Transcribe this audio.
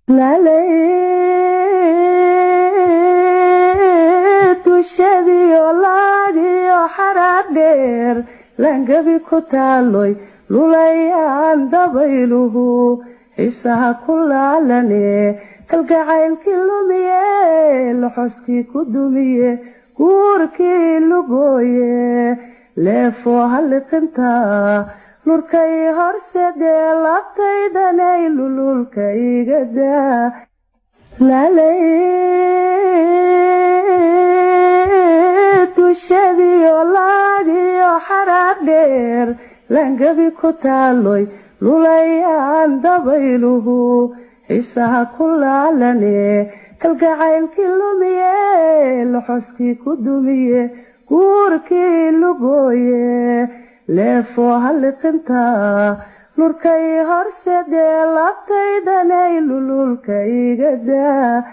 Lalay dushadiyo laagiyo xaraad dheer laangabi ku taaloy, lulayaan dabayluhu xiisaha ku laalane, kalgacaylkii lumiye, loxoskii ku dumiye, guurkii lugooye, leefoo halliqinta lurkay horsedee, laabtaydanay lululka igadaa. Lalay dushadiyo laagiyo xaraad dheer laangabi ku taaloy, lulayaan dabayluhu xiisaha ku laalane, kalgacaylkii lumiye, loxoskii ku dumiye, guurkii lugooye, leefoo halliqinta lurkay horsedee, laabtaydanay lululka igadaa.